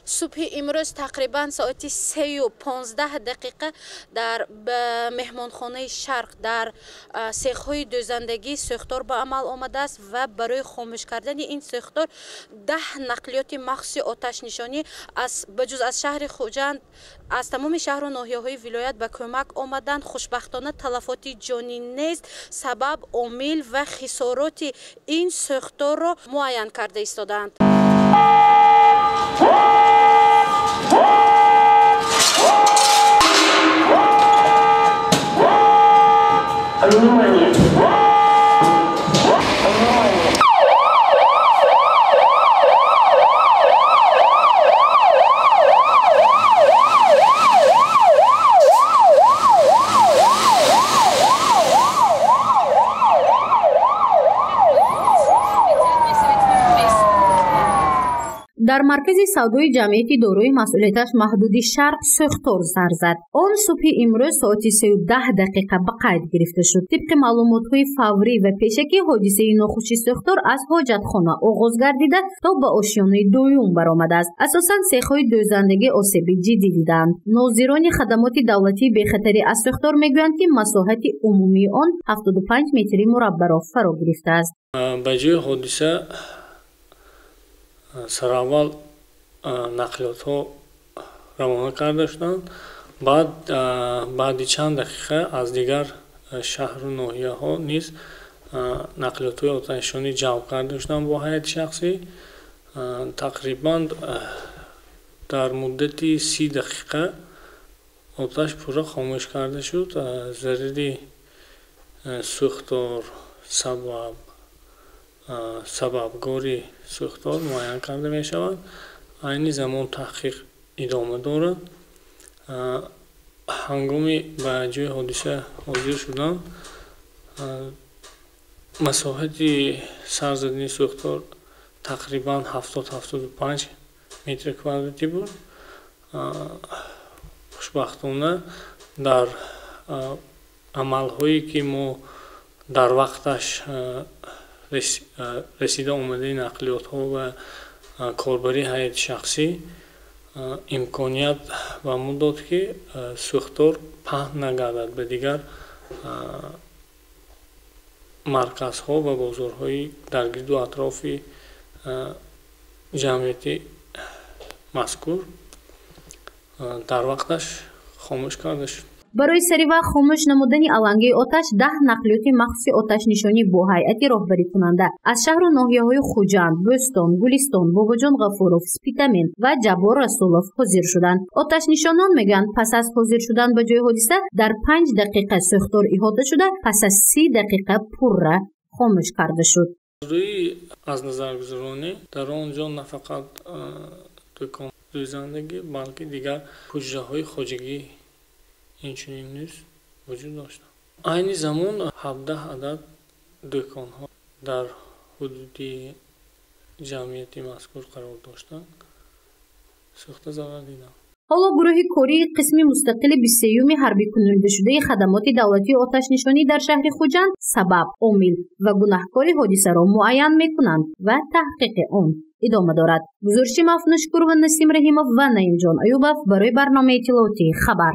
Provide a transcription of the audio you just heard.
Субҳи имрӯз тақрибан соати 3:15 дар меҳмонхонаи Шарқ дар сехҳои дӯзандагӣ сӯхтор ба амал омадааст ва барои хомӯш кардани ин сӯхтор 10 нақлиёти махсуси оташнишонӣ ба ҷуз аз шаҳри Хуҷанд аз тамоми шаҳру ноҳияҳои вилоят ба кӯмак омаданд. Хушбахтона талафоти ҷонӣ нест. Сабаб, омил ва хисороти ин сӯхторро муайян карда истодаанд. Дар маркази савдои ҷамъияти дорои масъулияташ маҳдуди Шарқ сӯхтор сар зад. Он субҳи имрӯз соати 3:10 ба қайд гирифта шуд. Тибқи маълумотҳои фаврӣ ва пешакӣ ҳодисаи нохуши сӯхтор аз ҳоҷатхона оғоз гардида то ба ошёнаи дуюм баромадааст. Асосан сехҳои дӯзандагӣ осеби ҷиддӣ диданд. Нозирони хадамоти давлатии бехатарӣ аз сӯхтор мегӯянд, ки масоҳати умумии он 75 метри мураббаро фаро гирифтааст. Ба ҷои ҳодиса сараввал нақлиётҳо равона карда шуданд. Баъди чанд дақиқа аз дигар шаҳру ноҳияҳо низ нақлиётҳои оташнишонӣ ҷалб карда шуданд бо ҳайати шахсӣ. Тақрибан дар муддати 30 дақиқа оташ пурра хомӯш карда шуд. Зарари сӯхтор сабабгори сӯхтор муайян карда мешавад. Айни замон таҳқиқ идома дорад. Ҳангоми ба ҷои ҳодиса ҳозир шудан масоҳати сар задани сӯхтор тақрибан 70-75 метри квадратӣ буд. Хушбахтона дар амалҳое ки мо дар вақташ расида омадаи нақлиётҳо ва корбарии ҳайати шахсӣ имконият ба мо дод, ки сӯхтор паҳн нагардад ба дигар марказҳо ва бозорҳои дар гирду атрофи ҷамъияти мазкур дар вақташ хомӯш карда шуд. Барои саривақт хомӯш намудани алангаи оташ 10 нақлиёти махсуси оташнишонӣ бо ҳайати роҳбарикунанда аз шаҳру ноҳияҳои Хуҷанд, Бӯстон, Гулистон, Бобоҷон Ғафуров, Спитамен ва Ҷаббор Расулов ҳозир шуданд. Оташнишонон мегӯянд, пас аз ҳозир шудан ба ҷои ҳодиса дар 5 дақиқа сӯхтор иҳота шуда, пас аз 30 дақиқа пурра хомӯш карда шуд. Рӯи аз назаргузаронӣ дар он ҷо на фақат дӯкон дӯзандагӣ, балки дигар ҳуҷраҳои хоҷагӣ инчунин низ вуҷуд доштанд. Айни замон 17 адад дӯконҳо дар ҳудуди ҷамъияти мазкур қарор доштанд, сӯхта зарар диданд. Ҳоло гурӯҳи кории қисми мустақили 23-юми ҳарбикунонидашудаи хадамоти давлатии оташнишонӣ дар шаҳри Хуҷанд сабаб, омил ва гунаҳкори ҳодисаро муайян мекунанд ва таҳқиқи он идома дорад. Гузориши Мафнушкурова, Насим Раҳимов ва Наимҷон Аюбов барои барномаи иттилоотии Хабар.